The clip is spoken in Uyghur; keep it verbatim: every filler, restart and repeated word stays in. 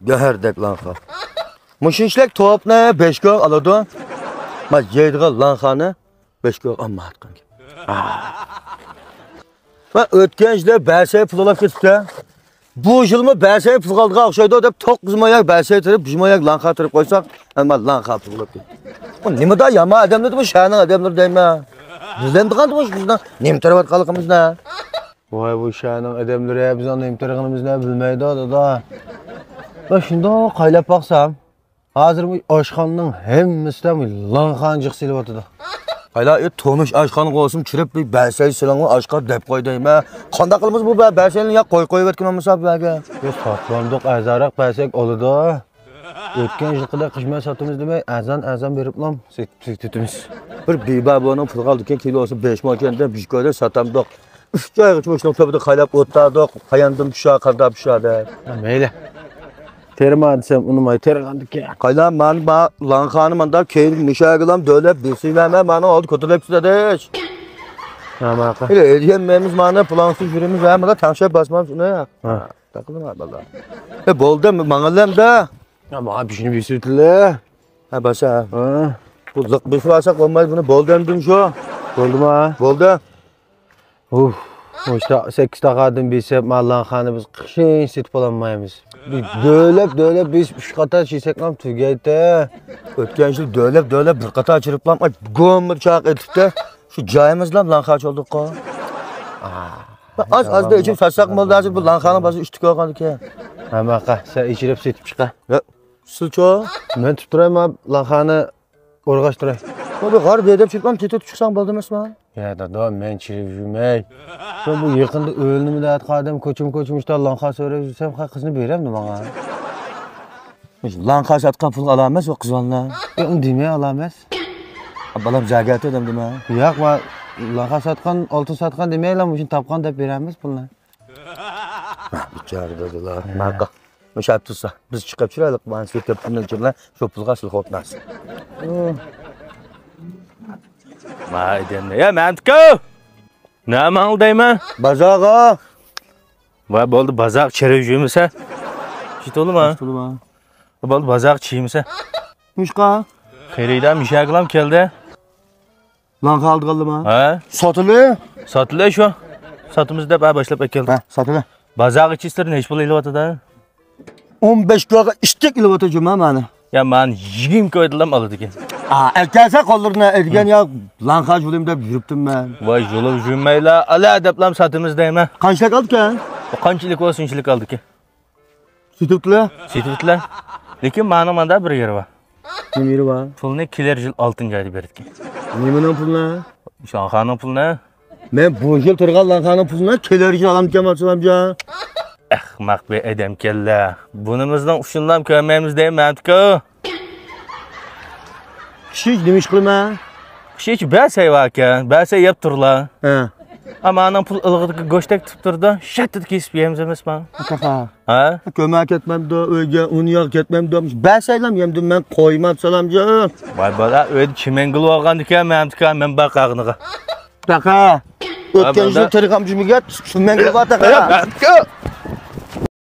گۆھەردەك لانخا. مۇشۇنچىلىك توپنى بەش كوي ئالىدۇ. ما يەيدىغان لانخانى بەش كوي ئالمايدىغان گەپ. ما ئۆتكەن يىلى بەسەي پۇل ئالاپ كېتىپتۇ. بۇ يىلمۇ بەسەي پۇل ئالىدىغان ئوخشايدۇ دەپ توققۇز مو يەك بەسەي تېرىپ، بىر مو يەك لانخا تېرىپ قويساق، ئەمما لانخا پۇل ئالاپ كېتىپتۇ. بۇ نېمىدا يامان ئادەملىرى بۇ شەھەرنىڭ ئادەملىرى دەيمەن. بىلەمدىغاندۇ بۇ بىزنىڭ نېمە تېرىۋاتقانلىقىمىزنى. ۋاي، بۇ شەھەرنىڭ ئادەملىرى بىزنىڭ نېمە تېرىغىنىمىزنى بىلمەيدۇ، دادا. مەن شۇنداق قايلاپ باقسام، ھازىر بۇ ئاشخانىنىڭ ھەممىسىدە بۇ لانخانى جىق سېلىۋاتىدۇ. قايلا، ئى، تونۇش ئاشخانا بولسۇن، كىرىپ بىر بەسەي سېلىڭ ئاشقا دەپ قوي دەيمەن. قانداق قىلىمىز بۇ بە-، بەسەينى يا قوي قويۇۋەتكىن بولمىسا بۇ يەرگە. يا ساتمامدۇق، ئەرزانراق بەرسەك ئالىدۇ. ئۆتكەن يىلقىدەك قىشمەن ساتىمىز دېمەي، ئەرزان ئەرزان بېرىپلا سېتىپ، سېتىۋېتىمىز. بىر بىبا بۇنىڭ پۇلىغا ئالدىكەن، كىلوسى بەش مو ئىكەن دەپ، بىر كويدا ساتامدۇق. ئۈچ ئايغىچە مۇشۇنىڭ تۆپىدە قايلاپ ئولتۇردۇق، قاياندىن پىشار، قانداق پىشار دەپ. مەيلى. تېرىما دېسەم ئۇنىماي، تېرىغاندىكى. قايلا، مانا، ما-، لانخانى ماندا كېيىن مۇشەگىلام دۆلەپ بېسىۋەرمە، مانا ئالدى كوتۇلەپ كېتەدىش. ھە، ماقۇل. ئىلى ئۆلگەن مەيمىز مانا پۇلاڭسىز يۈرىمىز، ھە، مانا تەڭشەپ باسمام شۇنى. ھە. تاقىلىما، بالا. ئە، بولدى، ماڭىلەمدە. ھە، ماڭا بىشنى بېسىۋېتىلە. ھە، باسا. ھە. بۇ لىق بېسىۋالساق بولمايدۇ بۇنى، بولدى ئەمدى شۇ. بولدىما؟ بولدى. ئۇھ، مۇشتا سەككىز تاقادىن بېسىپ، ما لانخانى بىز قىشىنچە سېتىپ ئالالمايمىز. بىز دۆلەپ، دۆلەپ بېسىپ ئۈچ قاتار چىرسەكلا تۈگەيتتى. ئۆتكەن يىل دۆلەپ، دۆلەپ بىر قاتار چىرىپلام، ئاي، گومبا چاق ئېتىپتۇ. شۇ جايىمىزلا لانخا چالدۇققۇ. ئاز، ئازدا ئىچىپ ساتساق بولدى، ھازىر بۇ لانخانىڭ بازىرى ئۈچتە كۆرگەندىكەن. ھە، ماقا، سەن ئىچىرىپ سېتىپ چىقە. ياق، سىلچۇ. مەن تۇتۇپ تۇراي، ما لانخانى ئورغاشتۇراي. بۇ غار بېدەپ چىققان تېتىپ چىقساڭ بولدىمىسما؟ يا دادا، مەن چىرىپ يۈرمەي. شۇ بۇ يېقىندا ئۆلۈمدە ئەتقان ئادەم كوچىمۇ كوچىمۇ شۇنداق لانخا سۆرەپ يۈرسەم، قىزنى بېرەمدۇ ماڭا؟ لانخا ساتقان پۇلغا ئالامەس ئۇ قىز بالىنى. ئۇنى دېمەي ئالامەس. بالام زاگەتە دەمدىما؟ ياق، ما لانخا ساتقان، ئالتۇن ساتقان دېمەيلا، مۇشۇنى تاپقان دەپ بېرەمىز پۇلنى. بىچارە دادىلار، ماقا. مۇشۇ تۇرسا، بىز چىقىپ چىرايلىق مانا شۇ تۆپتىن چىقلا، شۇ پۇلغا سىلخوت ناس. ما ئىدەمنى. يا مەمتىكو! نەماڭ دەيمەن؟ بازارغا. ۋاي بولدى، بازار چىرىپ يۈرمىسە. شۇتۇلما؟ شۇتۇلما. بولدى، بازار چىيمىسە. مۇشقا؟ خېرىدار مۇشەگىلام كەلدى. لانخا ئالىدىغانلىما؟ ھە؟ ساتىلى؟ ساتىلى شۇ. ساتىمىز دەپ ھە باشلاپ ئەكەلدى. ھە، ساتىلى. بازارغا چىستىر نەچچە پۇل ئېلىۋاتىدۇ؟ ئون بەش كويغا ئىشتەك ئېلىۋاتىدۇ جۇما مانا. يا مانا يىگىرمە كويدىلام ئالىدىكەن. ئا، ئەكەلسە قوللىرىنى ئەدىگەن يا لانخا جۇلىم دەپ يۈرۈپتىم مەن. ۋاي جۇلۇپ يۈرمەيلا، ئالا دەپلام ساتىمىز دەيمەن. قانچىلىك ئالدىكەن؟ قانچىلىك بولسا شۇنچىلىك ئالدىكەن. سېتىۋېتىلە؟ سېتىۋېتىلە. لېكىن مانا ماندا بىر يېرى بار. نېمە يېرى بار؟ پۇلنى كېلەر يىل ئالتىنچى ئايدا بېرىدىكەن. نېمىنىڭ پۇلىنى؟ شۇ لانخانىڭ پۇلىنى. مەن بۇ يىل تۇرغان لانخانىڭ پۇلىنى كېلەر يىل ئالامدىكەن، ئەخمەق بىر ئادەمكەنلەر. بۇنىمىزنىڭ ئۇچىنىلا كۆرمەيمىز دەيمەنتىكۇ. قىشىچ نېمە ئىش قىلىمەن؟ قىشىچ بەسەي باركەن، بەسەي يەپ تۇرلا. ھە. ئامانىڭ پۇل ئىلغىدىكى گۆشتەك تۇتۇپ تۇرىدۇ، شەتتىدە كېسىپ يەيمىز ئەمەسما؟ ھە؟ كۆمەك كەتمەمدۇ، ئۆيگە ئۇن ياغ كەتمەمدۇ، بەسەيلەم يەمدۇ، مەن قويماپ سالامجان. ۋاي بالا، ئۆيدە چىمەنگۈل بولغاندىكەن، مەمتىكا، مەن بار قاغنىغا. تاقا، ئۆتكەن يىل تېرىغان جۈمىگە چىمەنگۈل بار تاقا.